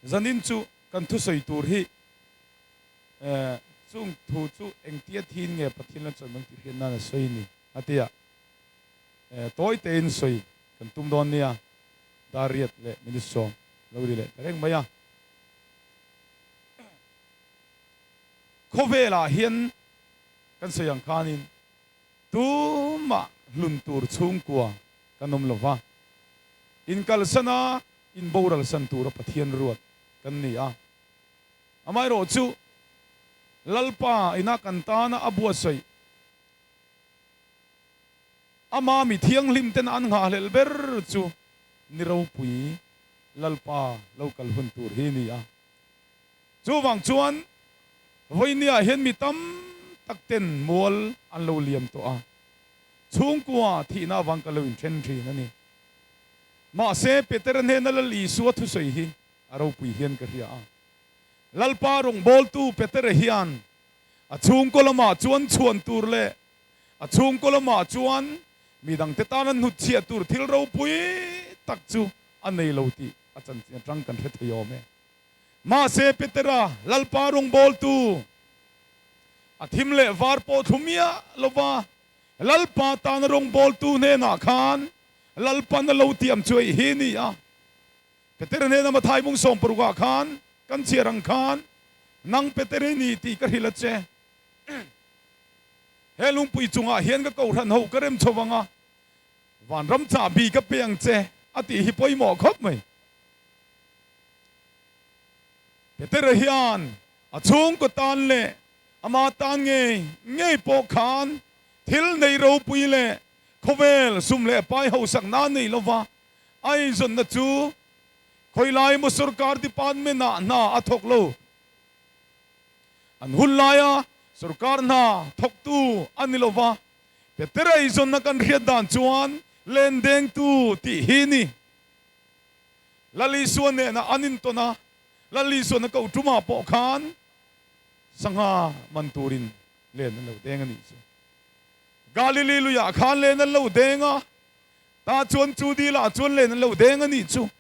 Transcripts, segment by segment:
Zanin chu kan thusawi tur hi chung thu chu engtia thin nge Pathian la chawi mang tih hriat nan a sawi ni a ti a. Tawi tein sawi kan tum dawn nia, dar riat leh minute sawm lo ri leh ta reng mai a. Khawvelah hian kan sawi ang khanin tumah hlun tur chhungkua kan awm lo va, inkalsan a inboralsan tura Pathian ruat kan ni a. Amaherawhchu, Lalpa ina kan tana a buatsaih Ama mi thianghlim ten an nghahhlelh ber chu ni ropui Lalpa lo kal hun tur hi ni a. Chuvang chuan vawinia hian mi tam tak ten mual an lo liam tawh a, chhungkua thihna avang ka lo inthen thin a ni. Mahse Petera hnena Lal Isua thusawi hi a ropui hian ka hria a. Lalpa rawngbawltu Petera hian a chhungkaw lamah chuan chhuan tur leh A chhungkaw lamah chuan mi dangte tana hnutchhiah tur thil ropui tak chu a nei lo tih a chanchin atang kan hre thei awm e. Mahse Petera, Lalpa rawngbawltu, a thim leh var pawh thlu miah lova Lalpa tana rawngbawltu hnenah khan Lalpan a lo tiam chu ei hi ni a. Petera hnena Mathai bung sawmparukah khan kan chhiar ang khan, Nang Peter i ni tih ka hrilh a che. He lungpui chungah hian ka kohhran ho ka rem chho vang a, vanram chahbi ka pe ang che a tih hi pawimawh khawp mai. Petera hian a chhungkaw tan leh ama tan ngei ngei pawh khan thil nei ropui leh khawvel sum leh pai hausak na nei lova a inzawnna chu khawilai emaw sorkar department ah hna a thawk lo. An hun laia sorkar hna thawktu a ni lova, Petera eizawnna kan hriat dan chuan len dengtu tih hi ni. Lal Isua nena an intawn a, Lal Isuan a koh tumah pawh khan sangha man turin len an lo deng a nih chu. Galili luiah khan len an lo deng a, tah chuan chu dilah chuan len an lo deng a nih chu.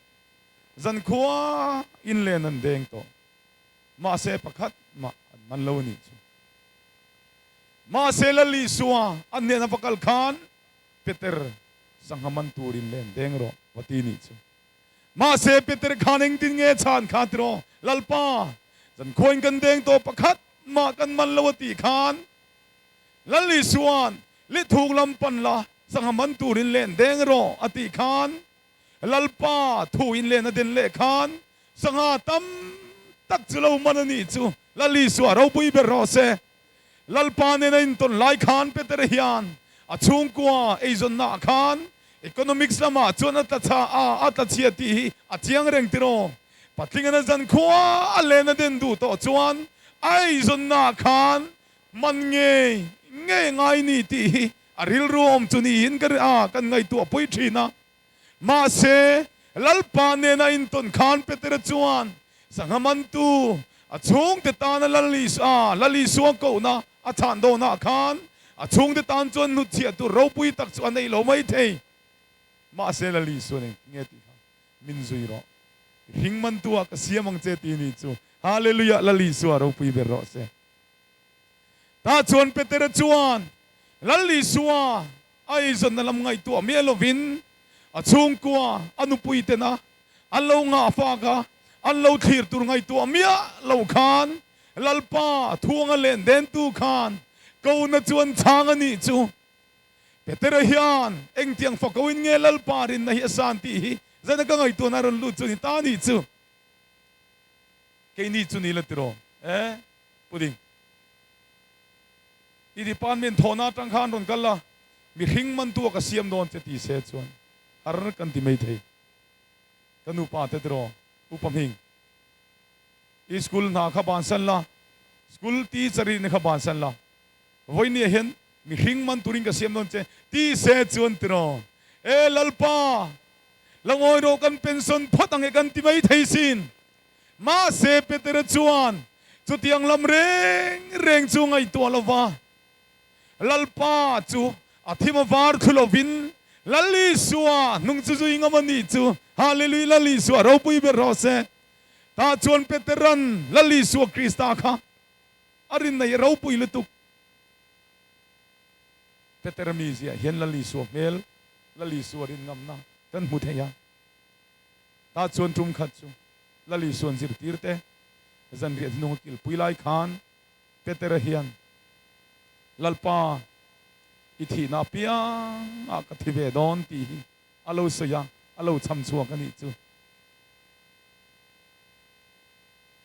Zankhua in len an deng tawh. Mahse pakhat mah an man lo a nih chu. Mahse Lal Isua a hnena va kal khan Peter sangha man turin len deng rawh va ti nih chu. Mahse Peter khan engtin nge chhan kha tiraw Lalpa zan khuain kan deng tawh pakhat mah kan man lo a tih khan Lal Isua'n lithuk lam pan la sangha man turin len deng rawh a tih khan Lalpa thu in len a den leh khan sangha tam tak chu lo man a nih chu Lal Isua ropui ber rawh se. Lalpa nen a intawn lai khan Peter hian a chhungkua eizawnna ah khan economics lamah chuan a tla chha a, a tla chhia tih hi a chiang reng tiraw? Patling an a zan khua a len a den duh tawh chuan a eizawnna ah khan man ngei ngei ngai ni tih hi A rilru awm chu niin ka a kan ngaihtuah pui thin a. Mahse, Lalpa nena intawn khan Petera chuan sangha mantu a chhungte tana Lal Isua, Lal Isua kohna a chhan dawnah khan a chhungte tan chuan hnutchhiah tur ropui tak chu a nei lo mai thei. Mahse, Lal Isua nen nge tih kha min zui rawh. Hring mantu ah ka siam ang che ti ni chu. Hallelujah! Lal Isua ropui ber rawh se. Tah chuan Petera chuan Lal Isua a eizawnna lam ngaihtuah miah lovin a chhungkua, a nupuitena an lo ngahfak a, an lo thlir tur ngaihtuah miah lo khan Lalpa thuanga len dentu khan kona chu an chhang a nih chu. Petera hian engtiang fakoin nge Lalpa rinna hi a san tih hi zana ka ngaihtuahna a rawn lut chu ni ta a nih chu. Keini chu ni la tiraw? E. Pudding. I department thawhna atang khan rawn kal la, mihring mantu a ka siam dawn che ti se chuan har kan ti mai thei. Ka nupa te tiraw Upa Hming, i school hna kha bansan la, school teacher i ni kha bansan la, vawinia hian mihring man turin ka siam dawn che ti se chuan tiraw E Lalpa, la ngawi rawh kan pension phawt ang e kan ti mai thei sin. Mahse, Petera chuan chutiang lam reng reng chu ngaihtuah lo va, Lalpa chu a thim a var thlu lovin Lal Isua hnung chu zui ngam a nih chu. Hallelujah! Lal Isua ropui ber rawh se. Tah chuan Petera'n Lal Isua Krista kha a rin nei ropui lutuk. Petera mizia hian Lal Isua hmel, Lal Isua rin ngamna kan hmu thei a. Tah chuan tum khat chu Lal Isua'n zirtirte zanriah hnung a kilpui lai khan Petera hian, Lalpa, i thihna apiang ah ka thi ve dawn tih hi a lo sawi a, a lo cham chhuak a nih chu.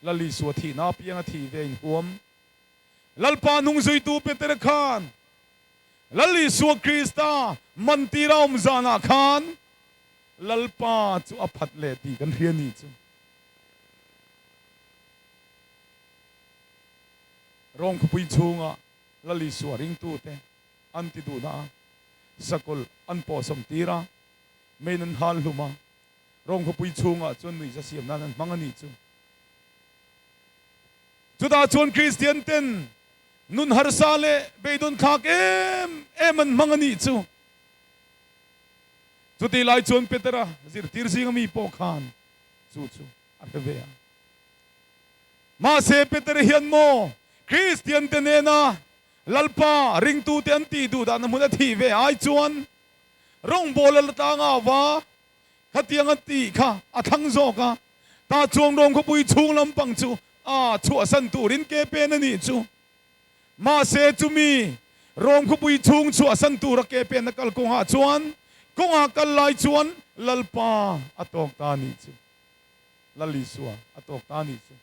Lal Isua thihna apiang a thih ve inhuam. Lalpa hnungzuitu Petera khan Lal Isua Krista mantira awm zanah khan Lalpa chu a phat leh tih kan hria nih chu. Rom khawpui chhunga Lal Isua ringtute an ti duhna a, sakawlh an pawhsawm tir a, mein an hal hlum a, Rom khawpui chhungah chuan nuihza siam nan an hmang a nih chu. Chutah chuan Kristian ten nun harsa leh beidawn thlak em em an hmang a nih chu. Chutih lai chuan Petera zirtir zinga mi pawh khan chu chu a hre ve a. Mahse Petera hian maw Kristian te nena Lalpa ringtute an tih duh dahna hmun a thih ve ai chuan rawngbawla la tlang au va, khatiang a tih kha a thlang zawk a, tah chuan rawng khawpui chhung lampang chu a chhuahsan turin ke pen a nih chu. Mahse chumi rawng khawpui chhung chhuahsan tura ke pen a kal kawngah chuan kawngah kal lai chuan Lalpa a tawk ta a nih chu. Lal Isua a tawk ta a nih chu.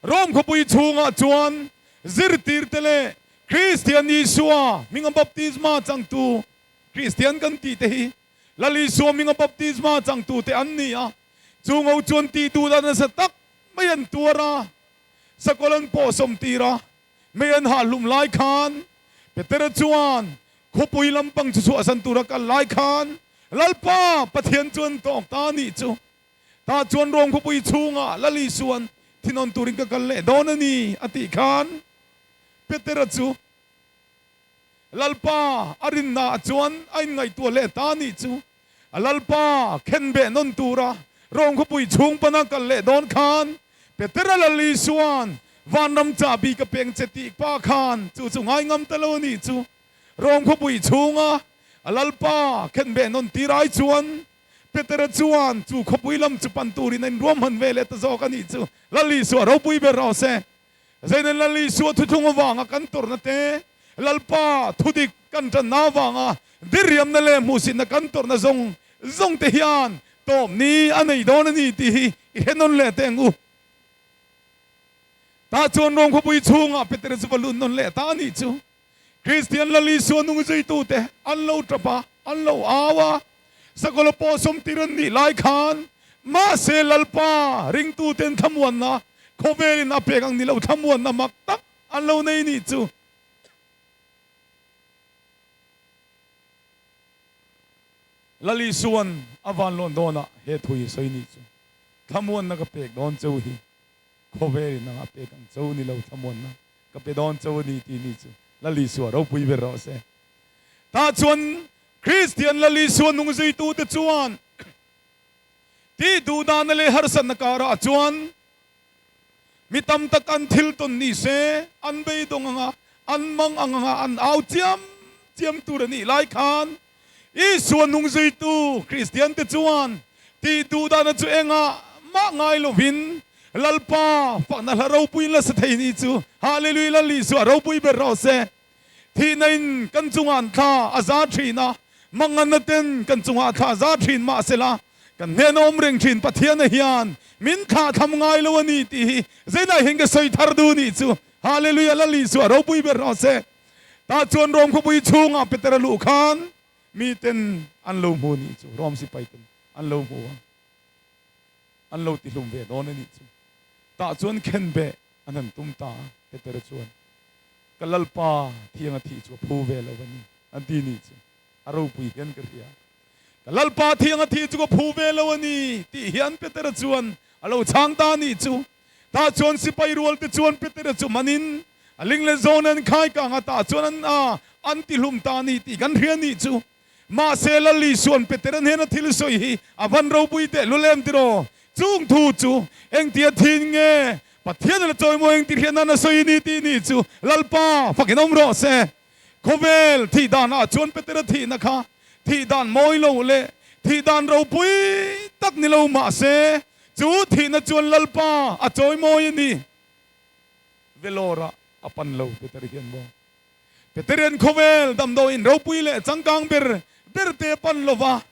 Rom khawpui chhungah chuan zirtirte leh Kristian Isua hminga baptisma changtu Kristian kan tih te hi Lal Isua hminga baptisma changtute an ni a. Chung ho chuan tih duh dan nasa tak mai an tuar a, sakawlh an pawhsawm tir a, mei an hahhlum lai khan Petera chuan khawpui lampang chu chhuahsan tura kal lai khan Lalpa Pathian chuan tawk ta a nih chu. Tah chuan Rom khawpui chhungah Lal Isua'n thinawn turin ka kal leh dawn a ni a tih khan Petera chu Lalpa a rinnaah chuan a inngaihtuah leh ta a nih chu. A Lalpa khenbeh nawn tura Rom khawpui chhung pana kal leh dawn khan Petera Lal Isua'n vanram chahbi ka peng che tih pa khan chu chu ngaingam ta lo a nih chu. Rom khawpui chhunga a Lalpa khenbeh nawn tir ai chuan Petera chuan chu khawpui lam chu pan turin a inruahman ve leh ta zawk a nih chu. Lal Isua ropui ber rawh se. Zeinen Lal Isua thuthlung avanga kan tawrhna te, Lalpa thudik kan tanna avanga diriamna leh hmuhsitna kan tawrhna zawng zawng te hian tawp ni a nei dawn a ni tih hi i hre nawn leh teh ang u. Tah chuan Rom khawpui chhungah Petera chu va lut nawn leh ta a nih chu. Kristian Lal Isua nung zuitute an lo tap a, an lo au a, Sakawla pawh sawmtir an nih lai khan mahse Lalpa ringtuten thlamuanna khawvelin a pek ang ni lo thlamuanna mak tak an lo nei nih chu. Lal Isua'n a vanlawn dawnah he thu hi sawi nih chu, Thlamuanna ka pek dawn cheu hi khawvelin ang a pek ang cheu ni lo thlamuanna Ka pe dawn cho a ni tih ni chu Lal Isua ropui ber rawh se. Tah chuan Kristian Lal Isua nung zuitute chuan tih duhdahna leh harsatna karah chuan mi tam tak an thil tawn ni se an beidawng anga an mang ang anga an au chiam chiam tur a nih lai khan Isua nung zuitu Kristiante chuan tih duhdahna chu engah mah ngai lovin Lalpa fakna hla ropuiin la sa thei ni chu Hallelujah Lal Isua ropui ber rawh se. Thihna in kan chungah an thla a za thin a, manganna ten kan chungah thla a za thin mahsela kan hnena awm reng thin Pathiana hian min thlah tham ngai lo a ni tih hi zeinah hian ka sawi thar duh nih chu Hallelujah Lal Isua ropui ber rawh se. Tah chuan Rom khawpui chhungah Petera luh khan miten an lo hmu nih chu, Rom sipai ten an lo hmu a, an lo tihlum ve dawn a nih chu. Tah chuan khenbeh an han tum ta a, Petera chuan, Ka Lalpa thianga thih chu a phu ve lo a ni, an ti nih chu. A ropui hian ka hria. Ka Lalpa thianga thih chu ka phu ve lo a ni, tih hian Petera chuan a lo chhang ta a nih chu. Tah chuan sipai rual te chuan Petera chu manin a ling leh zawn an khai kang a, tah chuan an a an tihlum ta a ni tih kan hria nih chu. Mahse Lal Isua'n Petera hnena thil sawi hi a van ropui teh lul em tiraw? Chung thu chu engtia thin nge Pathian a la chawimawi ang tih hriat nan a sawi ni tih ni chu Lalpa fakin awm rawh se. Khawvel thih danah chuan Petera thihna kha thih dan mawi lo leh thih dan ropui tak ni lo mah se chu thihna chuan Lalpa a chawimawi a ni. Velawrah a pan lo Peter hian maw? Peterian khawvel damdawiin ropui leh changkang ber berte a pan lo va,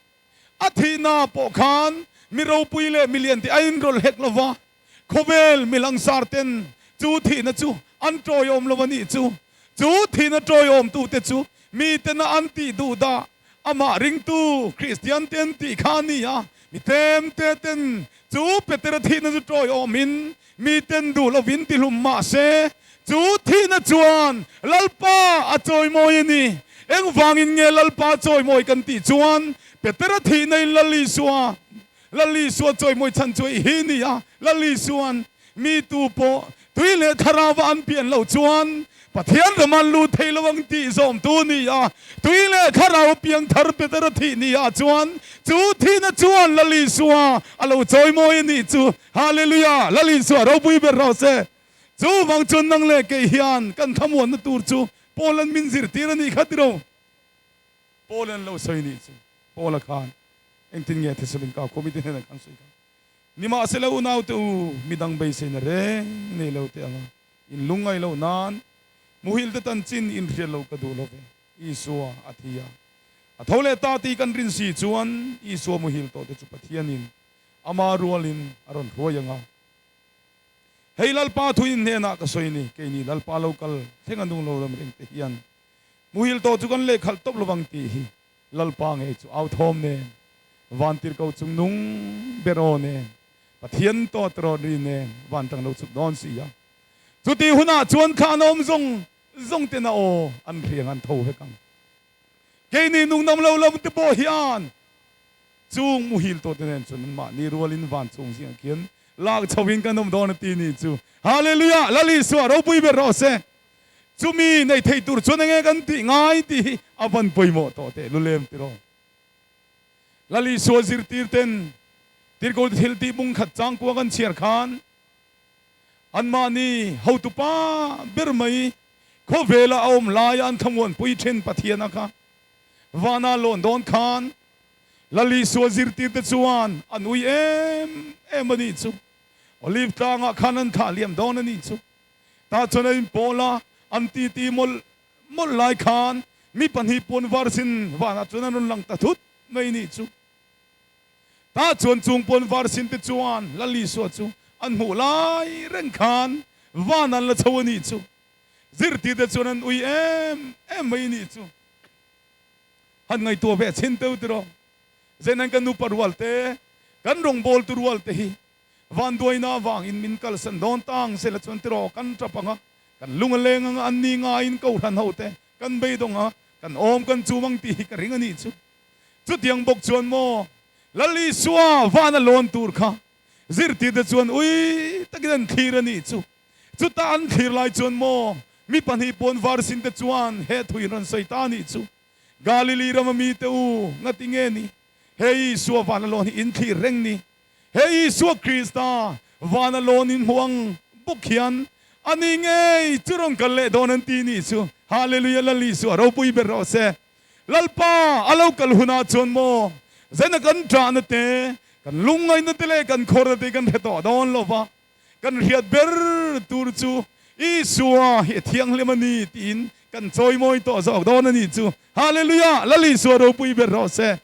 a thihna pawh khan mi ropui leh mi lian te a inrawlh hek lo va, khawvel mi langsar ten chu thihna chu an tawiawm lo a nih chu. Chu thihna tawiawmtute chu mitena an tih duh dah amah ringtu Kristian te an tih kha a ni a, mi tlem te ten chu Petera thihna chu tawiawmin miten duh lovin ti hlum mah se, chu thihna chuan Lalpa a chawimawi a ni. Engvangin nge Lalpa chawimawi kan tih chuan Petera thihna in Lal Isua, Lal Isua chawimawi chhan chu ei hi ni a, Lal Isuan mi tu pawh tui leh thlarauva an pian loh chuan Pathian ram an lut thei lo ang tih zawmtu ni a, tui leh thlarau piang thar Petera thih ni ah chuan chu thihna chuan Lal Isua a lo chawimawi a nih chu. Hallelujah! Lal Isua ropui ber rawh se. Chuvang chuan nang leh kei hian kan thlamuanna tur chu Paul-a'n min zirtir a nih kha tiro. Paul-a'n lo sawi nih chu Paul-a khan engtin nge Thessalonka khua mite hnenah khan sawi kha. Nimahsela unaute u, midang beiseina reng nei lo teh anga in lungngai loh nan muhil te tan chin in hriat loh ka duh lo ve. Isua a thi a, a tho leh ta tih kan rin si chuan Isua muhil tawh te chu Pathianin Ama rualin a rawn hruai ang a. Hei Lalpa thuin hnenah ka sawi ni, keini Lalpa lo kal thleng a nung lo ram reng te hian muhil tawh chu kan lehkhalh tawp lovang tih hi Lalpa ngei chu au thawm nen, vantirhko chung nung ber aw nen, Pathian tawt rawt ri nen van tang lo chhuk dawn si a. Chutih hunah chuan thla an awm zawng zawng ten a aw an hriang an tho vek ang. Keini nungnam lo lam te pawh hian Chung muhil tawh te nen chuan anmahni rualin van chung zingah khian lak chhoin kan awm dawn a ti ni chu. Hallelujah! Lal Isua ropui ber rawh se. Chumi nei thei tur chuan enge kan tih ngai tih hi a van pawimawh tawh teh lulem tiraw. Lal Isua zirtir ten Tirhkoh thil tih bung khat changkua kan chhiar khan anmahni hotupa ber mai khawvela a awm laia an thlamuanpui thin Pathiana kha Vana lawn dawn khan Lal Isua zirtirte chuan an ui em em a nih chu. Olive tlangah khan an thlah liam dawn a nih chu. Tah chuan a inpawl a, an titi mawlh mawlh lai khan mi pahnih puan var sin vanah chuan an rawn lang ta thut mai nih chu. Tah chuan chung puan var sin te chuan Lal Isua chu an hmuh lai reng khan van an la chho a nih chu. Zirtirte chuan an ui em em mai nih chu. Han ngaihtuah ve chin teuh tiraw. Zenan kan nupa rual te, kan rawngbawltu rual te hi vanduaina avangin min kalsan dawn tang sela chuan tiraw kan tap ang a, kan lung a leng ang a, an ni ngaiin kohhran ho te kan beidawng ang a, kan awm kan chum ang tih hi ka ring a nih chu. Chutiang bawk chuan maw Lal Isua van a lawn tur kha zirtirte chuan ui takin an thlir a nih chu. Chuta an thlir lai chuan maw mi pahnih pawn var sin te chuan he thu in rawn sawi ta a nih chu. Galili rama mite u, ngati nge ni? He Isua vana lawn hi in thlir reng ni. He Isua Krista vana lawn in hmu ang bawk hian a ni ngei chu rawn kal leh dawn an ti nih chu. Hallelujah Lal Isua ropui ber rawh se. Lalpa a lo kal hunah chuan maw zena kan ṭahna te, kan lungngaihna te leh kan khawrna te kan hre tawh dawn lo va. Kan hriat ber tur chu Isua hi a thianghlim a ni tiin kan chawimawi tawh zawk dawn a nih chu. Hallelujah! Lal Isua ropui ber rawh se.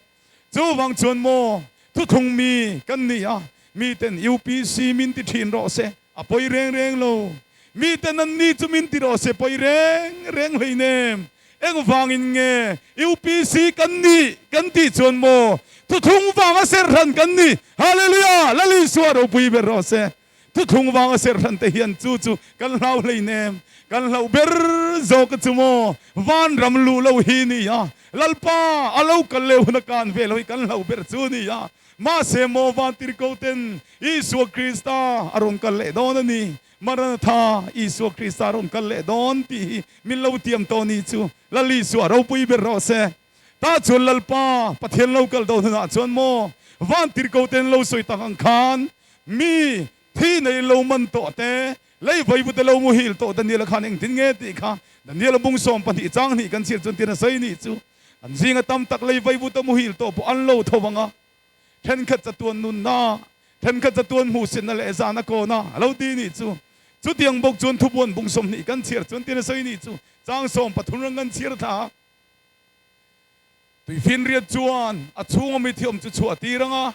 Chuvang chuan maw thuthlung mi kan ni a, miten UPC min ti thin rawh se, a pawi reng reng lo. Miten an ni chu min ti rawh se, pawi reng reng hleinem. Engvangin nge UPC kan nih kan tih chuan maw thuthlung vanga serhran kan ni. Hallelujah! Lal Isua ropui ber rawh se. Thuthlung vanga serhran te hian chu chu kan hlau hleinem. Kan hlauh ber zawk chu maw vanram luh lo hi ni a. Lalpa a lo kal leh hun a kan ve lo hi kan hlauh ber chu ni a. Mahse maw vantirhko ten Isua Krista a rawn kal leh dawn a ni. Maranatha, Isua Krista rawn kal leh dawn tih hi min lo tiam tawh ni chu Lal Isua ropui ber rawh se. Tah chuan Lalpa Pathian lo kal dawn hunah chuan maw vantirhko ten lo sawi tak ang khan. Mi thi nei lo man tawh te, lei vaivute lo muhil tawh Daniel-a khan engtin nge tih kha Daniel-a bung 12 chang hnih kan chhiar chuan tiin a sawi nih chu. An zinga tam tak lei vaivuta muhil tawh pawh an lo tho vang a, thenkhat chatuan nunna, thenkhat chatuan hmuhsitna leh zahna kawna a lo ti nih chu. Chutiang bawk chuan thubuan bung 20 kan chhiar chuan tiin a sawi nih chu. Chang 13 rang kan chhiar thla a. Tuifinriat chuan a chhunga mi thiawm chu chhuah tir ang a,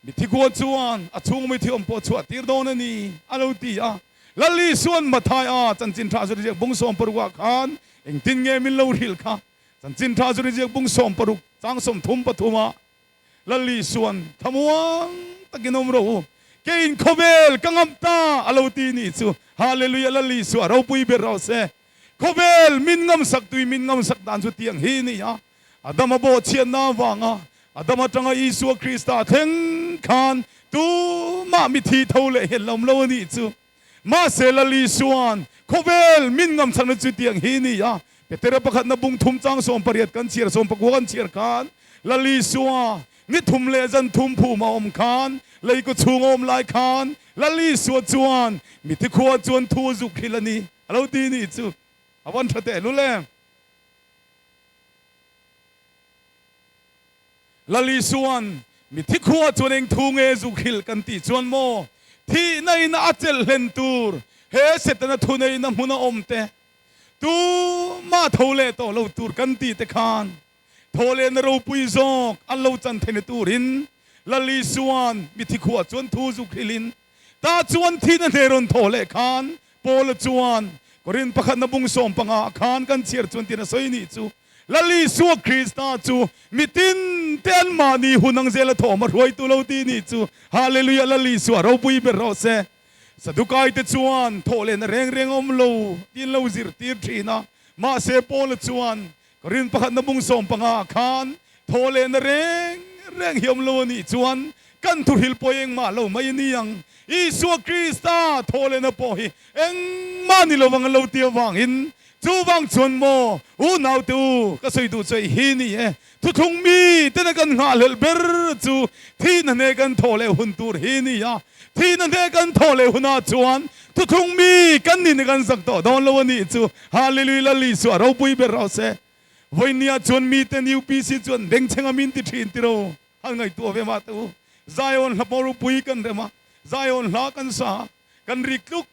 mithi khua chuan a chhunga mi thiawm pawh chhuah tir dawn a ni, a lo ti a. Lal Isua'n Mathai a chanchin tha zuri ziak bung 60 ah khan engtin nge min lo hrilh kha? Chanchin tha zuri ziak bung 60 chang 33 ah Lal Isua'n thlamuang takin awm rawh u, keiin khawvel ka ngam ta a lo ti nih chu. Hallelujah Lal Isua ropui ber rawh se. Khawvel min ngamsak tui min ngamsak dan chu tiang hi ni a, Adama bawhchhiatna avanga Adam atanga Isua Krista thleng khan tumah mithi tho leh hian lawm lo a nih chu. Mahse Lal Isua'n khawvel min ngamsakna chu tiang hi ni a, Petera pakhatna bung thum chang 18 kan chhiar 19 kan chhiar khan Lal Isua ni thum leh zan thum phum a awm khan lei kaw chhung a awm lai khan Lal Isua chuan mithi khua chuan thu a zuk hrilh a ni. A lo ti nih chu a van tha teh lul em. Lal Isua'n mithi khua chuan eng thu nge zuk hrilh kan tih chuan maw thihna in a chelh hlen tur he Setana thuneihna hmun a awm te tumah tho leh tawh lo tur kan tih te khan thaw lehna ropui zawk an lo chan theihna turin Lal Isua'n mithi khua chuan thu zuk hrilhin Tah chuan thihna hne rawn thaw leh khan Paula chuan Korin pakhatna bung 15 ah khan kan chhiar chuan tiin a sawi nih chu, Lal Isua Krista chu mitin te anmahni hun ang zela thawm a hruaitu lo ti nih chu. Hallelujah Lal Isua ropui ber rawh se. Sadukai te chuan thawh lehna reng reng a awm lo tiin lo zirtir thin a, mahse Paula chuan Korin pakhatna bung 15 ah khan thaw lehna reng reng hi awm lo a nih chuan kan thuhril pawh engmah lo mai a ni ang. Isua Krista thaw lehna pawh hi engmah ni lovang an lo ti avangin chuvang chuan maw unaute u ka sawi duh chu hei hi ni e, thuthlung mi tena kan nghahhlelh ber chu thihna hne kan thaw leh hun tur hi ni a, thihna hne kan thaw leh hunah chuan thuthlung mi kan nihna kan zak tawh dawn lo a nih chu. Hallelujah Lal Isua ropui ber rawh se. Vawinia chuan miten UPC chuan bengchheng a min ti thin tiro han ngaihtuah ve mah teh u. Zion hla pawh ropui kan rem a, Zion hla kan sa a, kan rik tluk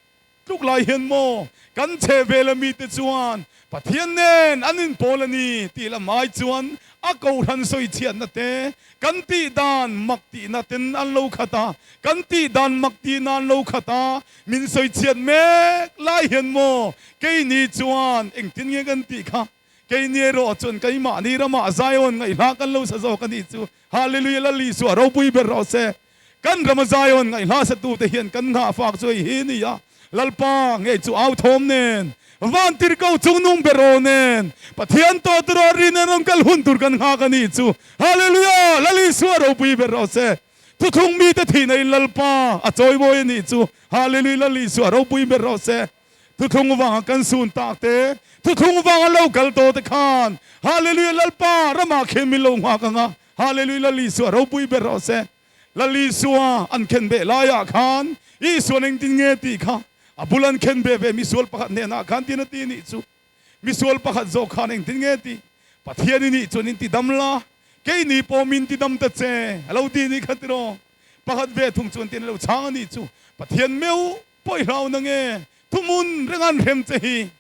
tluk lai hian maw kan chhe vel a mite chuan Pathian nen an inpawl a ni tih lam ai chuan a kohhran sawi chhiatna te kan tih dan mak tihna ten an lo khat a, kan tih dan mak tihna an lo khat a, min sawi chhiat mek lai hian maw keini chuan engtin nge kan tih kha? Keini erawh chuan keimahni ramah Zion ngaihhla kan lo sa zawk a nih chu. Hallelujah Lal Isua ropui ber rawh se. Kan rama Zion ngaihhla satute hian kan nghahfak chu hei hi a ni a, Lalpa ngei chu au thawm nen, van tirhko chungnung ber aw nen, Pathian tawh tur aw ri nen rawn kal hun tur kan nghak a nih chu. Hallelujah! Lal Isua ropui ber rawh se. Thuthlung mite thihna in Lalpa a chawimawi a nih chu. Hallelujah! Lal Isua ropui ber rawh se. Thuthlung vanga kan sun tak te, thuthlung vanga lo kal tawh te khan, Hallelujah! Lalpa ramah khian min lo nghak ang a. Hallelujah! Lal Isua ropui ber rawh se. Lal Isua an khen beh laiah khan Isua'n engtin nge tih kha a bul an khen beh ve misual pakhat hnenah khan tin a ti nih chu. Misual pakhat zawk khan engtin nge tih? Pathian i nih chuan in ti dam la, keini pawh min ti dam ta che a lo ti nih kha tiraw? Pakhat ve thung chuan tin a lo chhang a nih chu. Pathian meuh pawh i hlau na nge? Thuhmun reng an hrem che hi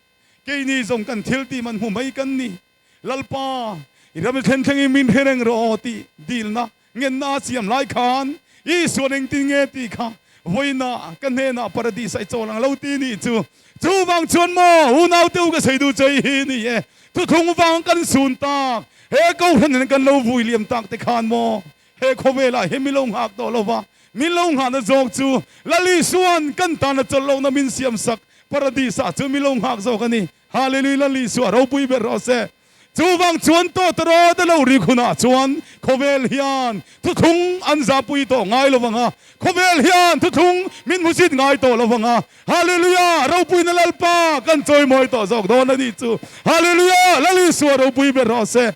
keini zawng kan thil tih man hmu mai kan ni. Lalpa, i ram thlen thlengin min hre reng rawh aw tih dilna ngenna a siam lai khan Isua'n engtin nge tih kha vawiinah ka hnenah paradis ah i chawl ang lo ti nih chu. Chuvang chuan maw unaute u ka sawi duh chei hi ni e, thuthlung vang kan sun tak, he kohhran in kan lo vui liam tak te khan maw he khawvelah hian min lo nghak tawh lo va, min lo nghahna zawk chu Lal Isua'n kan tana chawlh lohna min siam sak paradis ah chuan min lo nghak zawk a ni. Hallelujah Lal Isua ropui ber rawh se. Chuvang chuan tawtawrawt a lo rik hunah chuan khawvel hian thuthlung an zahpui tawh ngai lo vang a, khawvel hian thuthlung min hmusit ngai tawh lo vang a. Hallelujah ropuina Lalpa kan chawimawi tawh zawk dawn a nih chu. Hallelujah Lal Isua ropui ber rawh se.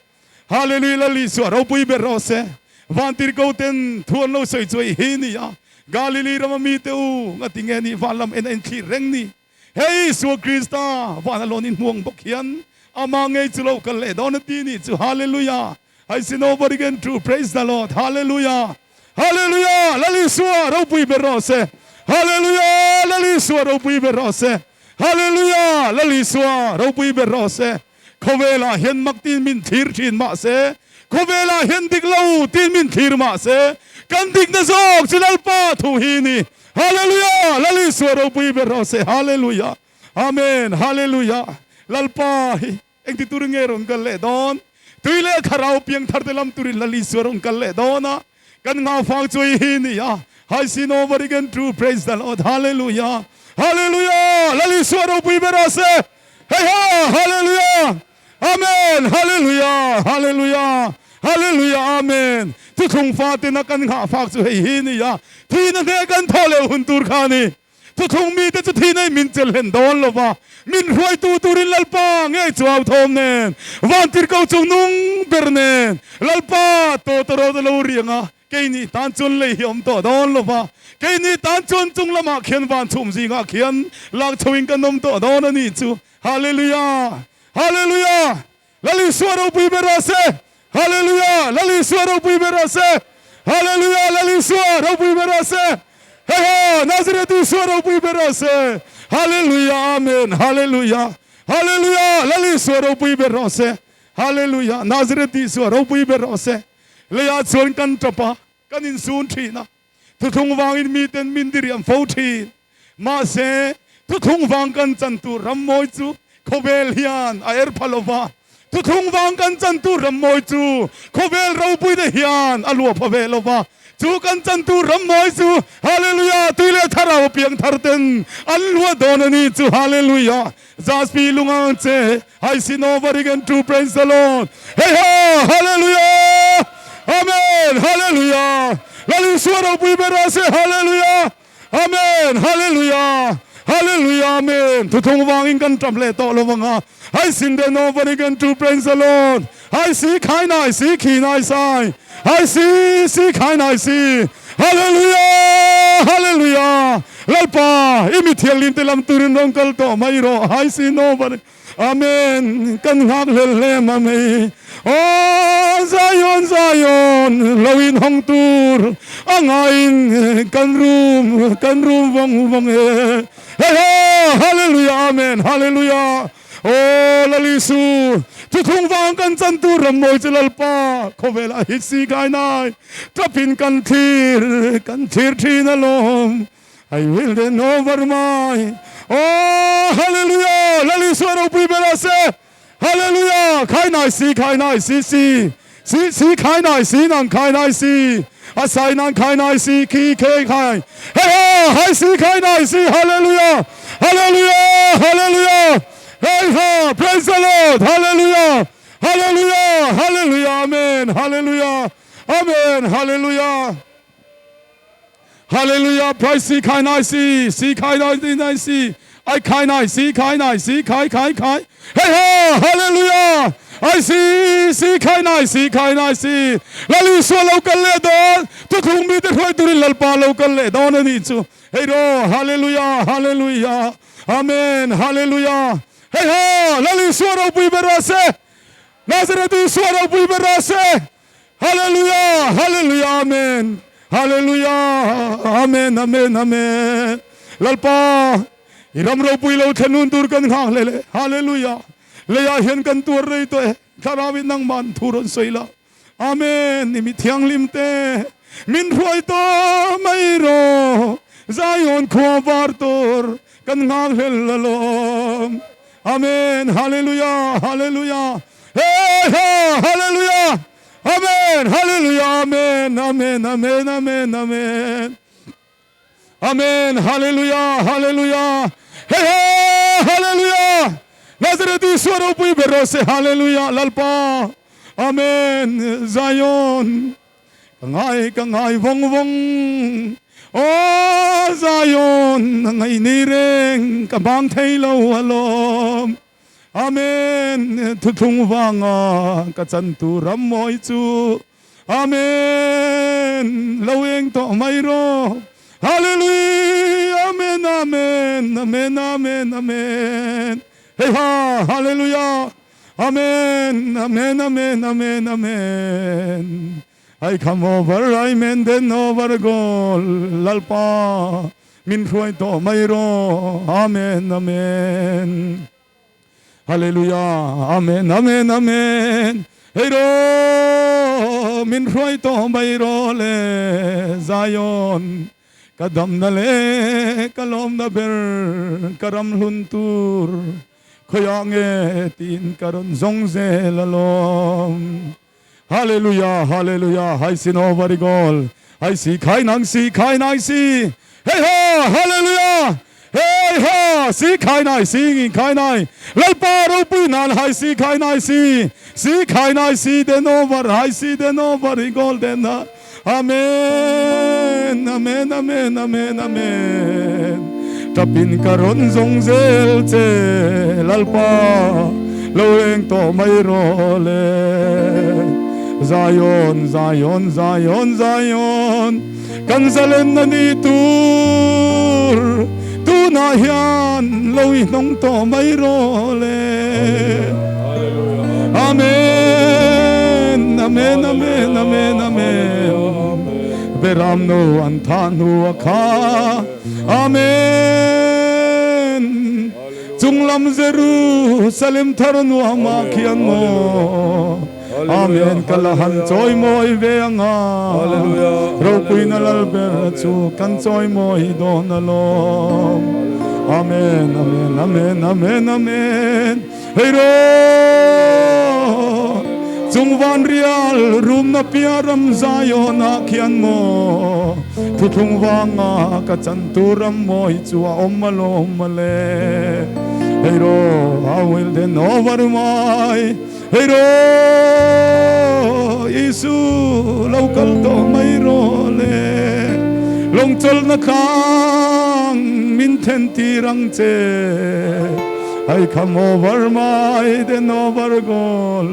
Hallelujah Lal Isua ropui ber rawh se. Vantirhko ten thu an lo sawi chu hei hi ni a. Galili rama mite u, ngati nge nih van lam en a inthlir reng ni? Hei Isua Krista, van a lawn inhmuang bawk hian amah ngei chu lo kal leh dawn a ti nih chu. Hallelujah! I see nobody can true praise the Lord. Hallelujah! Hallelujah! Lal Isua ropui ber rawh se. Hallelujah! Lal Isua ropui ber rawh se. Hallelujah! Lal Isua ropui ber rawh se. Khawvelah hian mak tiin min thlir thin mah se, khawvelah hian dik lo tiin min thlir mah se, kan dikna zawk chu Lalpa thu hi ni. Hallelujah! Lal Isua ropui ber rawh se. Hallelujah! Amen! Hallelujah! Lalpa hi engti tur nge rawn kal leh dawn? Tui leh thlarau piangthar te lam turin Lal Isua rawn kal leh dawn a, kan nghahfang chu i hi ni a. I see nobody can true praise the Lord. Hallelujah! Hallelujah! Lal Isua ropui ber rawh se. Hei ha! Hallelujah! Amen! Hallelujah! Hallelujah! Hallelujah! Amen! Thuthlung faten a kan nghahfak chu hei hi ni a, thihna hneh kan thawh leh hun tur kha a ni. Thuthlung mite chu thihna in min chelh hlen dawn lo va, min hruaitu turin Lalpa ngei chu au thawm nen, vantirhkoh chung nung ber nen, Lalpa tawtawrawt a lo riang a, Keini tan chuan lei hi awm tawh dawn lo va, keini tan chuan chung lamah khian van chhum zingah khian lak chhoin kan awm tawh dawn a nih chu. Hallelujah! Hallelujah! Lal Isua ropui ber rawh se! Hallelujah! Lal Isua ropui ber rawh se! Hallelujah! Lal Isua ropui ber rawh se! Heiha! Nazareth Isua ropui ber rawh se! Hallelujah! Amen! Hallelujah! Hallelujah! Lal Isua ropui ber rawh se! Hallelujah! Nazareth Isua ropui ber rawh se! Leiah chuan kan tap a, kan insun thin a, thuthlung vangin miten min diriam fo thin. Mahse, thuthlung vang kan chan tur ram mawi chu khawvel hian a er pha lo va, thuthlung vang kan chan tur ram mawi chu khawvel ropuite hian a luah pha ve lo va. Chu kan chan tur ram mawi chu Hallelujah! Tui leh thlarau piang thar ten an luah dawn a ni chu Hallelujah! Jaspi lungang che I see nobody can to praise the Lord. Hey ha! Hallelujah! Amen! Hallelujah! Lal Isua ropui ber rawh se. Hallelujah! Amen! Hallelujah! Hallelujah! Amen! Thuthung vangin kan ṭap leh tawh lo vang a. I see the nobody can to praise the Lord. I see khai nai si khi nai sai. I see si khai nai si. Hallelujah! Hallelujah! Lalpa, i mi thianghlim te lam turin rawn kal tawh mai rawh. I see nobody. Amen kan nghak hlel hle ma mai Aw Zion Zion lo in hawng tur a ngaiin kan rum kan rum vawng vawng e Hey ha Hallelujah Amen Hallelujah Aw Lal Isu thuthlung vang kan chan tur ram mawi chu Lalpa khawvel a hit si kai nai tap in kan thlir kan thlir thin alawm I will then over my Oh hallelujah Lal Isua ropui ber a se Hallelujah Khai nai si khai nai si si si si khai nai si nang khai nai si a sai nang khai nai si khi khe khai Hey ha hai si khai nai si Hallelujah Hallelujah Hallelujah Hey ha praise the Lord Hallelujah Hallelujah Hallelujah Amen Hallelujah Amen Hallelujah Hallelujah Praise si khai nai si si khai nai si nai si ai khai nai si khai nai si khai khai khai hey ha Hallelujah ai si si khai nai si khai nai si Lal Isua lo kal leh dawn thuthlung mite hruai turin Lalpa lo kal leh dawn a nih chu hei ro Hallelujah Hallelujah Amen Hallelujah hey ha Lal Isua ropui ber rawh se Nazareth Isua ropui ber rawh se Hallelujah Hallelujah Amen Hallelujah Amen Amen Amen Lalpa i ram ropui lo thlen hun tur kan nghak hle le Hallelujah Leiah hian kan tuar rei tawh e Thlarau in nangman thu rawn sawi la Amen i mi thianghlim te min hruai tawh mai rawh Zion khua var tur kan nghak hlel alawm Amen Hallelujah Hallelujah Hey ha Hallelujah Amen Hallelujah Amen Amen Amen Amen Amen Amen Hallelujah Hallelujah Hey ha Hallelujah Nazareth Isua ropui ber rawh se Hallelujah Lalpa Amen Zion Ka ngai ka ngai vawng vawng Aw Zion a ngaih ni reng ka bang thei lo alawm Amen Thuthlung vanga ka chan tur ram mawi chu Amen Lo eng tawh mai rawh. Hallelujah Amen Amen Amen Amen Amen Hei ha Hallelujah Amen Amen Amen Amen Amen I come over I men then over goal Lalpa min hruai tawh mai rawh Amen Amen Hallelujah Amen Amen Amen Hei rawh min hruai tawh mai rawh le Zion ka damna leh ka lawmna ber ka ram hlun tur khawiah nge tiin ka rawn zawng zel alawm Hallelujah Hallelujah Hai sin over i goal Hai si khai nang si khai nai si Hei ha Hallelujah Hei ha si khai nai si ngin khai nai Lalpa ropui nan hai si khai nai si si khai nai si den over hai si den over i goal den ha Amen Amen Amen Amen Amen Tapin ka rawn zawng zel che Lalpa lo eng tawh mai rawh le Zion Zion Zion Zion kan zalen a ni tur tunah hian lo i hnawng tawh mai rawh le Amen Amen Amen Amen Amen Beram no an tha hnu a kha Amen Chunglam Jerusalem thar nuam ah khian maw Amen ka la han chawi mawi ve anga Ropuina lal ber chu kan chawi mawi dawn alawm Amen Amen Amen Amen Amen Hei rawh, chung van rial rumna pia ram Zion ah khian maw thuthlung vanga ka chan tur ram mawi chu a awm alawm mawle. Hei rawh, I will then over my Hei rawh, Isu lo kal tawh mai rawh le, lawngchawlhna tlang min then tir ang che. I come over my then over goal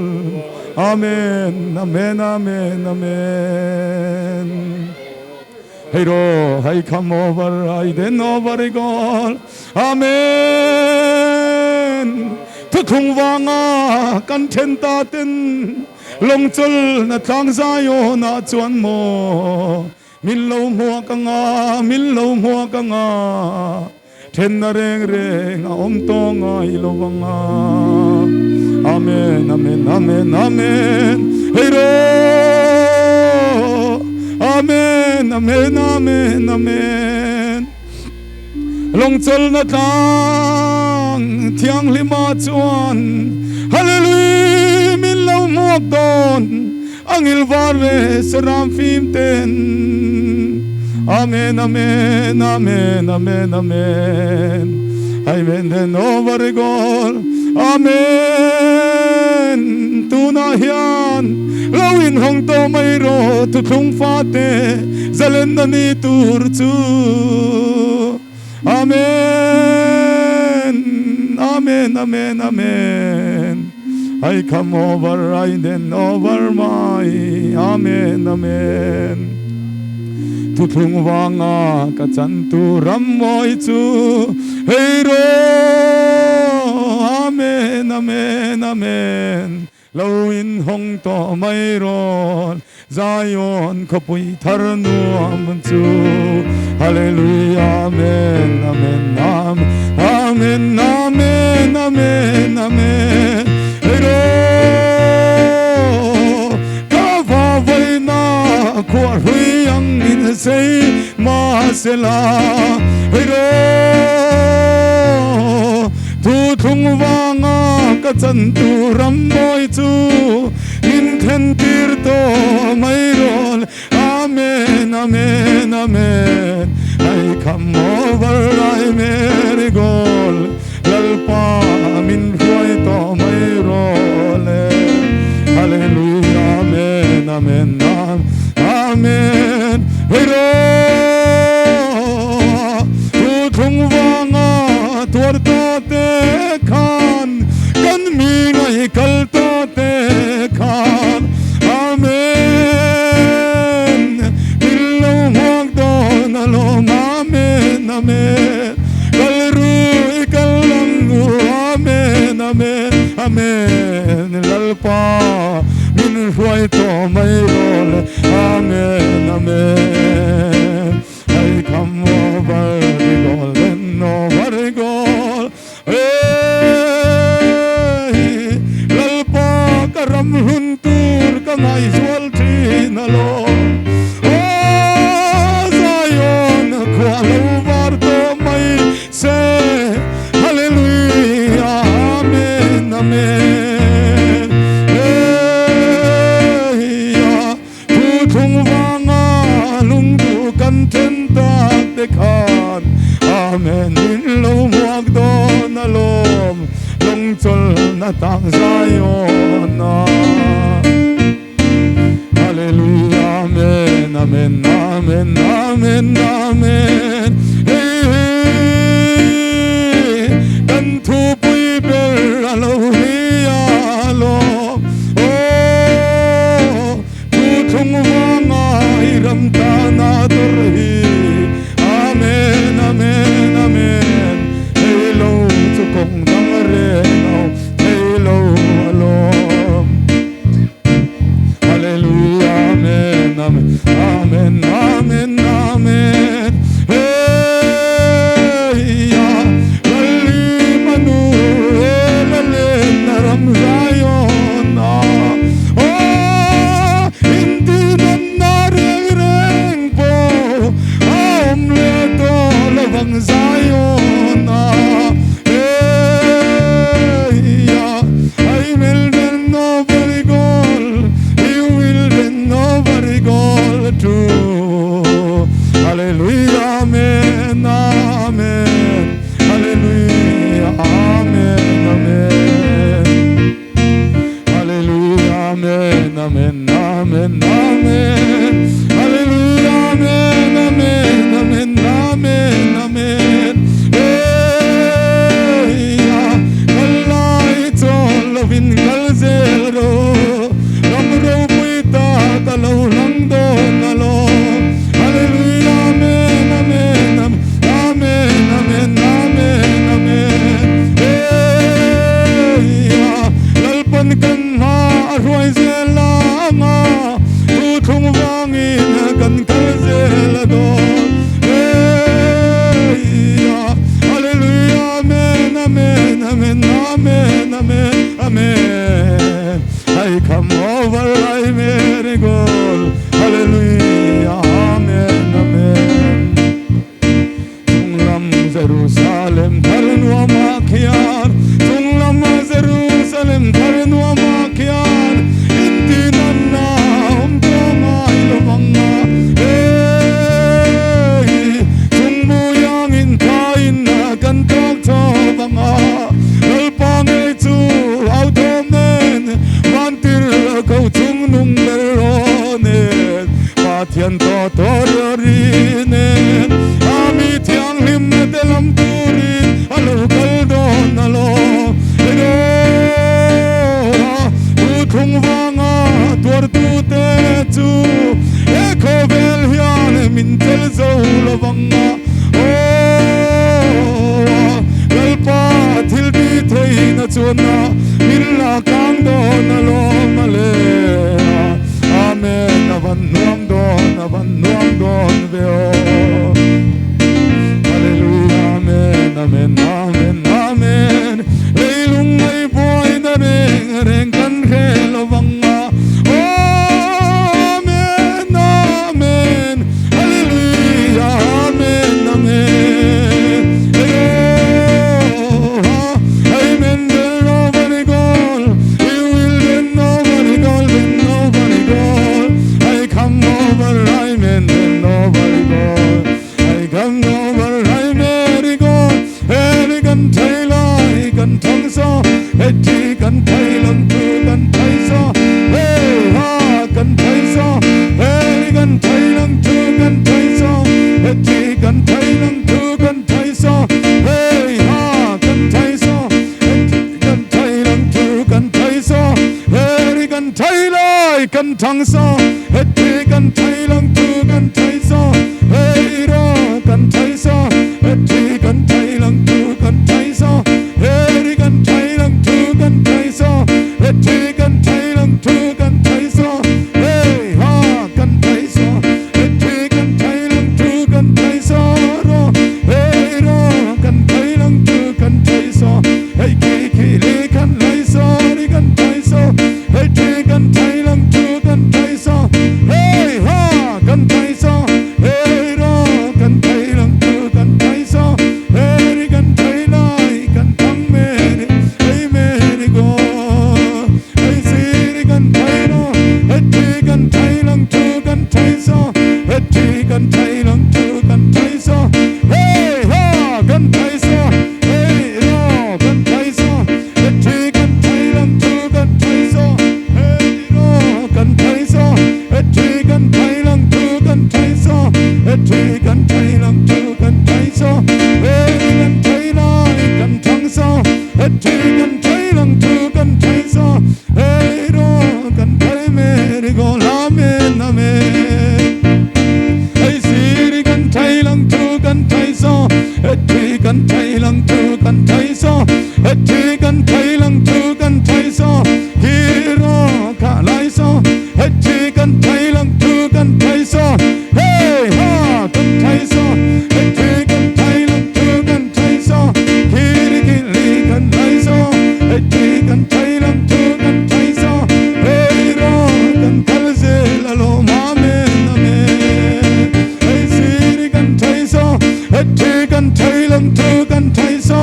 Amen Amen Amen Amen Hei rawh I come over I then over goal Amen Thuthlung vanga kan then ta ten lawngchawlhna tlang Zion ah chuan maw min lo hmuak anga min lo hmuak anga Thenna reng reng a awm tawh ngai lo vang a. Amen, amen, amen, amen. Hei rawh. Amen, amen, amen, amen. Lawngchawlhna tlang thianghlima chuan Hallelujah min lo hmuak dawn. Angil var leh saram fim ten Amen Amen Amen Amen Amen Amen then over goal Amen Tunah hian lo inhawng tawh mai rawh thuthlung fate zalenna ni tur chu Amen Amen Amen Amen I come over I then over my Amen Amen Thuthlung vanga ka chan tu ram mawi chu hei rawh Amen Amen Amen Lo inhawng tawh mai rawn Zion khawpui thar nuam chu Hallelujah Amen Amen Amen Amen Amen Amen Amen Hei rawh ka va vaina khuah hlui ang in sei mahsela Hei rawh Thu thlung vanga ka chan tur ram mawi chu min then tir tawh mai rawn Amen Amen Amen I come over I marigold Lalpa min hruai tawh mai rawn e Hallelujah Amen Amen Amen Hei rawh Thu thlung vanga tuar tawh te khan kan mi ngaih kal tawh te khan Amen Min lo hmuak dawn alawm. Amen Kal ru i kal ang u Amen Amen Amen Lalpa min hruai tawh mai rawh le Amen Amen I come over the golden over the gold Hey Lalpa ka ram hun tur ka ngaihzual thin alawm Aw Zion khua lo var tawh mai se Hallelujah Amen Amen Hey Thu thlung vanga lungduh kan then tak te khan Amen min lo hmuak dawn alawm lawngchawlhna tang Zion ah. Hallelujah Amen Amen Amen Amen Amen Hei hei kan thupui ber a lo ni alawm Aw thu thlung vanga i ram tana tawrh hi Amen Amen Amen Thei lo chu kawng dang reng au thei lo alawm Hallelujah Amen Amen Amen Amen Amen Hey ya Lali manu Lalen ram Zion ah Oh inti nan na reng reng po Aom le to lovang Zion ah Hey ya I will then nobody goal You will then nobody goal too Hallelujah Amen Amen Hallelujah Amen Amen Hallelujah Amen Amen Amen Amen Hallelujah Amen Amen Amen Amen Amen Hey ya kal lai chawl lovin kal zel ro ram ropui ta ka lo lang dawn alawm Hallelujah Amen Amen Amen Amen Amen Amen Hey ya Lalpan kan hma a hruai zel anga thu thlung vangin kan kal zel a dawn Hey ya Hallelujah Amen Amen Amen Amen Amen Amen I come over I marigold Hallelujah Amen Amen Chunglam Jerusalem thar nuam ah khian Chunglam Jerusalem thar nuam ah khian Inti nan na awm tawh ngai lo vang a Hey Chungmu iangin thain kan tawk thaw vang a Lalpa ngei chu au thawm nen Vantir ko chung nung ber rawh nen Pathian tawh tawh riau ri nen A mi thianghlim te lam turin a lo kal dawn alawm Erawh thu thlung vanga tuartu te chu he khawvel hian min tel zo lo vang a Aw Lalpa thil ti theihna chuan a min la kang dawn alawm a le Amen a van nuam dawn a van nuam dawn ve aw Hallelujah Amen Amen Amen Amen Leilung ngai buaina reng reng kan hre lo vang a Amen Amen Hallelujah Amen Amen Eroha Amen Then nobody goal You will then nobody goal then nobody goal I come over Amen then nobody goal I come over I Mary goal Heri kan thai lai kan thang so Heti kan thai lam tu kan thai so Hey ha kan thai so Heri kan thai lam tu kan thai so Heti kan thai lam tu kan thai so Hey ha kan thai so Heti kan thai lam tu kan thai so Heri kan thai lai kan thang so Heti kan thai lam tu kan thai so Hey ro kan thai so Heti Thi kan thei lang thu kan thei sa Hei ro kan thei me ri go la men amen Hei siri kan thei lang thu kan thei sa He thi kan thei lang thu kan thei sa He thi kan thei lang thu kan thei sa Hi ro kha lai sa He thi kan thei lang thu kan thei sa Hey ha kan thei sa He thi kan thei lang thu kan thei sa Hi ri ki li kan lai sa He thi kan thei lang thu kan thei sa Hey ro kan kal zel alawm Amen Amen Hei siri kan thei sa He thi kan thei lang thu kan thei sa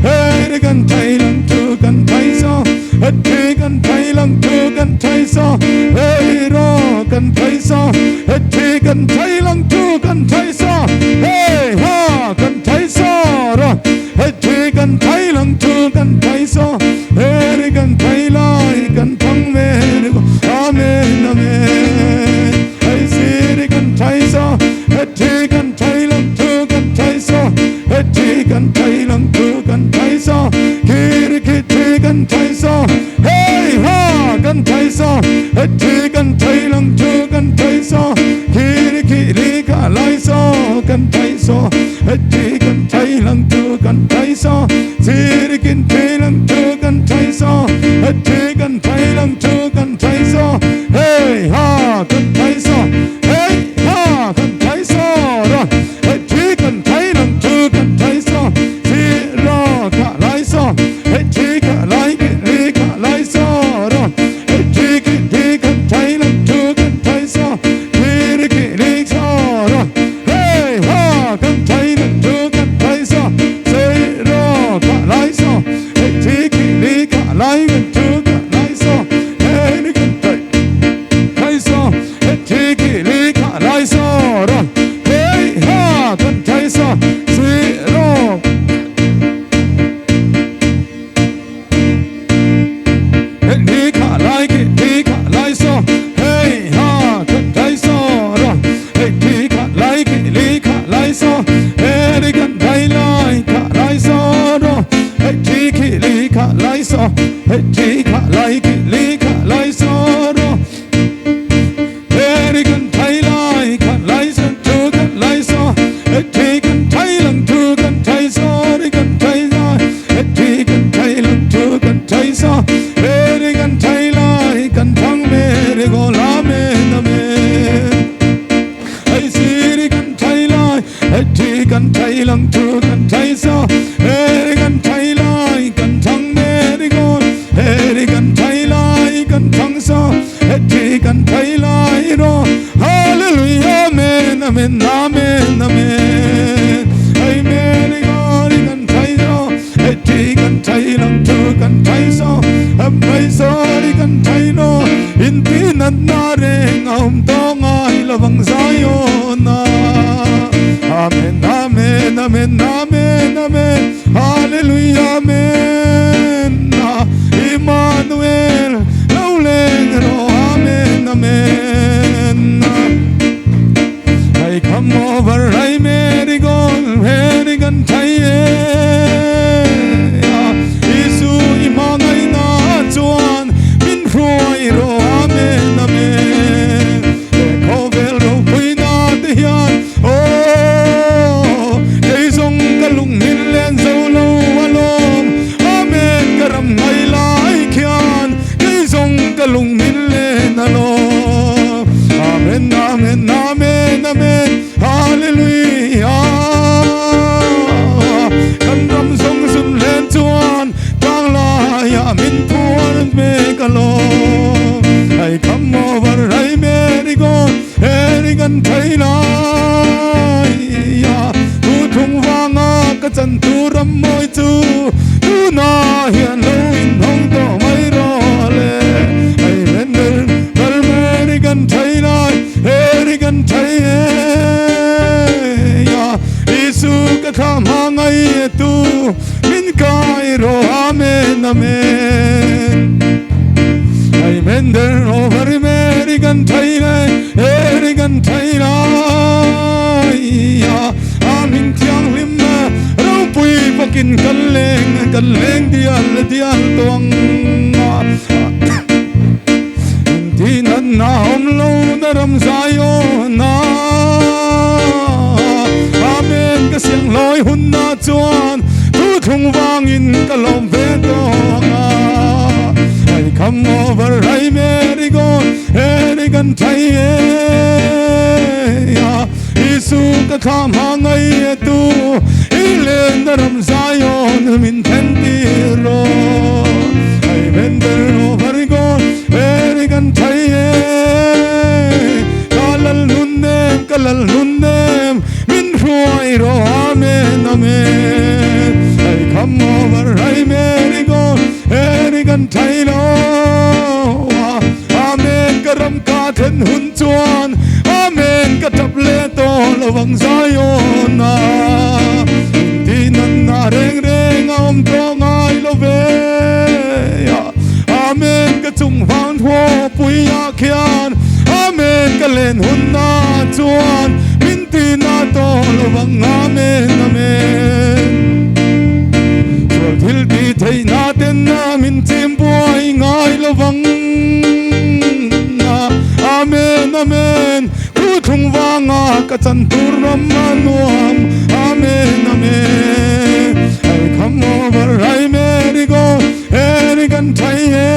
Hey ri kan thei lang thu kan thei sa He thi kan thei lang thu kan thei sa Hey ro kan thei sa He thi kan thei lang thu kan thei sa Hey ha kan thei sa ro He thi kan thei lang thu kan thei sa Hey ri kan thei lai kan thang me ri go Amen Amen Hei siri kan thei sa He thi kan thei lang thu kan thei sa He thi kan thei lang thu kan thei sa Khi ri khi thi kan thei sa Hey ha kan thei sa He thi kan thei lang thu kan thei sa Khi ri khi ri kha lai sa kan thei sa He thi kan thei lang thu kan thei sa Thi ri kin thi lang thu kan thei sa He thi kan thei lang thu kan thei sa Hey ha kan thei sa Hey ha kan thei sa ra He thi kan thei lang thu kan thei sa Thi ra kha lai sa He thi kha lai ki ri kha lai sa ra He thi ki thi kan thei lang thu kan thei sa Thi ri ki ri sa ra Hey ha kan thei lang thu kan thei sa Se ra kha lai sa He thi ki ri kha lai kan thu kha lai sa Hey ri kan thei thei sa He thi ki ri kha lai sa ra Hey ha kan thei sa Si ra He kha lai ki thi kha lai sa Hey ha kan thei sa ra He thi kha lai ki li kha lai sa Hey ri kan thei lai kha lai sa ra He thi ki li kha lai sa He thi kha lai ki li kha lai sa ra Hey ri kan thei lai kha lai sa thu kan lai sa He thi kan thei lang thu kan thei sa ri kan thei lai He thi kan thei lang thu kan thei sa Hey ri kan thei lai kan thang me ri go la me na me Hei siri kan thei lai Hei thi kan thei lang thu kan thei sa Hey ri kan thei lai kan thang me ri go Hey ri kan thei lai kan thang sa Hei thi kan thei lai ro Hallelujah amen amen amen amen Amen ri go ri kan thei ro Hei thi kan thei lang thu kan thei sa Am thei sa ri kan thei no In ti nat na reng om to ngai lovang Zion na Amen amen amen amen amen Hallelujah amen Emmanuel lo leng ro amen amen I come over I Mary gone Mary gan thai e Isu imangai na chuan min hruai ro amen amen Khovel ro pui na te hian oh kei zong ka lung min len zo lo alom amen ka ram ngai lai khian kei zong ka lung min len alom amen amen amen amen hallelujah kan ram zong sun len chuan tang lai a min phuan me ka lo I come over I Mary go Mary gan thai lai ya tu thung wanga ka chan tu ram moi chu tu na hian lo in hong to mai ro le ai men ber Mary gan thai lai Mary gan thai ya Isu ka tha ma ngai tu min kai ro amen amen Amen der over Mary gan thai lai Mary gan thai lai ya Amin thiang lim ro pui pakin takin kan leng kan leng dial dial tawh ang a. Intihnatna awm lo na ram Zion a. Amen ka siang hlawi hunna chuan thu thlung vangin ka lawm ve tawh ang a. I come over I merry go Heri kan thai e a Isu ka thlam ha ngai e tu I len na ram Zion min then tir ro Ai ven ber ro var go Heri kan thai e Ka lal nun nem ka lal nun nem Min hruai ro Amen Amen Ai come over I merry go Heri kan thai lo Amen ka ram ka then hun chuan Amen ka tap leh tawh lo ang Zion a Intih natna reng reng a awm tawh ngai lo ve Amen ka chung vang thaw pui ah khian Amen ka len hun na chuan min ti na tawh lo ang Amen Amen Sual thil ti theihna ten na min chim buai ngai lo vang Amen Amen Thu thlung vanga ka chan tur ram a nuam Amen Amen I come over I merry go Heri kan thai e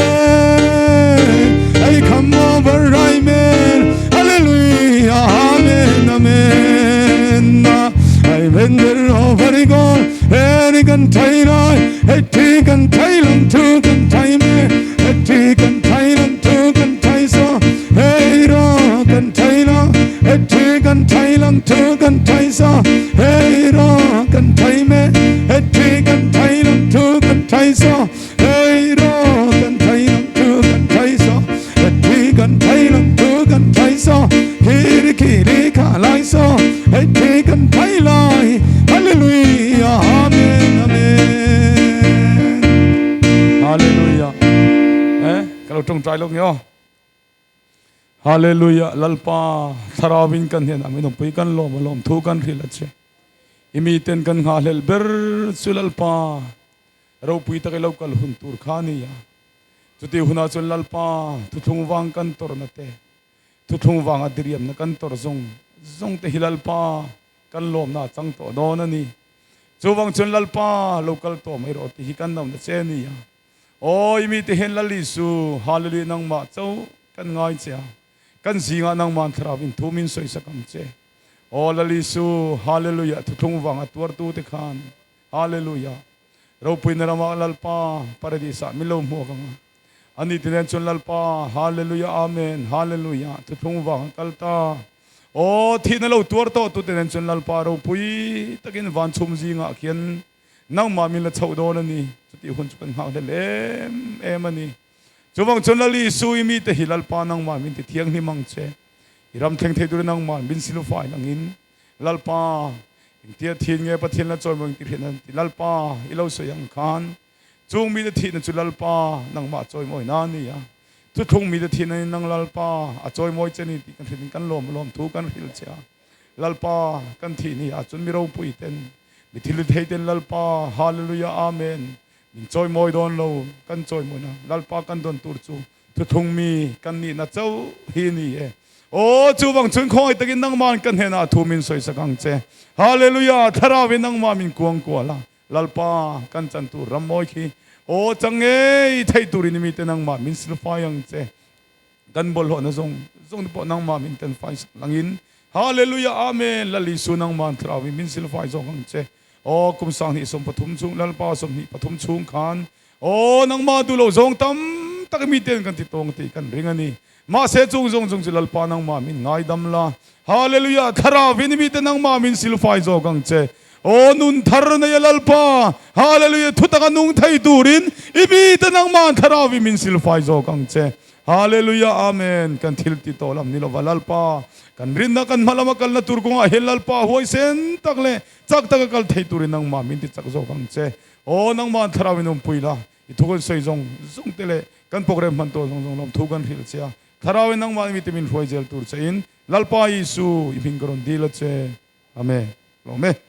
I come over I mer Hallelujah Amen Amen I render over go Heri kan thai lai Hei thi kan thai lang thu kan thai me Hei thi kan thai lang thu kan thai so Hei ro kan thai la Hei thi kan thai lang thu kan thai so Hei ro kan thai me Hei thi kan thai lang thu kan thai so Hei ro kan thai lang thu kan thai so Hei thi kan thai lang thu kan thai so Khi ri khi ri kha lai so Hei thi kan thai lai Hallelujah Amen Amen Hallelujah Eh ka lo tawngtai lawk nge aw Hallelujah Lalpa Thlarauin kan hnenah min awmpui kan lawm a lawm thu kan hrilh a che I miten kan nghahhlelh ber chu Lalpa ropui tak i lo kal hun tur kha a ni a Chutih hunah chuan Lalpa thuthlung vang kan tawrhna te Thuthlung vanga diriamna kan tawrh zawng zawng te hi Lalpa kan lawmna a chang tawh dawn a ni. Chuvang chuan Lalpa lo kal tawh mai rawh tih hi kan nauna che a ni a. Aw i mite hian Lal Isu, Hallelujah nangmah cho kan ngai che a, kan zingah nangmah thlarau in thu min sawisak ang che. Aw Lal Isu, Hallelujah thuthlung vanga tuartu te khan, Hallelujah ropuina ramah Lalpa paradis ah min lo hmuak ang a. Ani ti nen chuan Lalpa, Hallelujah, Amen, Hallelujah, thuthlung vang a kal ta. Aw, thihna lo tuar tawh tute nen chuan Lalpa ropui takin van chhum zingah khian nangmah min la chhoh dawn a ni. Chutih hun chu kan nghak hlel em em a ni. Chuvang chuan Lal Isu i mite hi Lalpa nangmah min ti thianghlim ang che. I ram thleng thei turin nangmah min silfai langin Lalpa, engtia thin nge Pathian la chawi maw engti hriat nan ti Lalpa i lo sawi ang khan Chung mite thihna chu Lalpa nangmah chawimawi na a ni a, thuthlung mite thihna in nang Lalpa a chawimawi che ni tih kan hrilh in kan lawm lawm thu kan hrilh che a. Lalpa kan thih ni ah cun mi ropui ten, mi thil thei ten Lalpa Hallelujah Amen min chawimawi dawn lo, kan chawimawi na Lalpa kan don tur chu thuthlung mi kan nihna chauh hi ni e. Aw chuvang chun khawngaih takin nangmah kan hnenah thu min sawisak ang che. Hallelujah Thlarau in nangmah min kuang kual a. Lalpa kan chan tur ram mawi khi aw chang ngei thei turin i mite nangmah min silfai ang che. Kan bawlhhlawhna zawng zawng te pawh nangmah min ten fai sak langin Hallelujah Amen Lal Isu nangmah thlarau in min silfai zawk ang che. Aw kum 2023 chung Lalpa 23 chhung khan aw nangmah duh lo zawng tam tak i miten kan ti tawng tih kan ring a ni. Mahse chung zawng zawng chu Lalpa nangmah min ngaidam la. Hallelujah! Thlarau in i mite nangmah min silfai zawk ang che. Aw nun thar nei a Lalpa, Hallelujah! Thutak a nung thei turin i mite nangmah thlarau in min silfai zawk ang che. Hallelujah! Amen! Kan thil ti tawh lam ni lova Lalpa, kan rinna kan hma lama kalna tur kawngah hian Lalpa huaisen tak leh chak taka kal thei turin nangmah min ti chak zawk ang che. Aw nangmah thlarau in awmpui la. I thu kan sawi zawng zawng te leh kan program hman tawh zawng zawng lawm thu kan hrilh che a, Thlarau in nangmah mi te min hruai zel tur che in Lalpa Isu i hming ka rawn dil a che. Amen. Lawm e.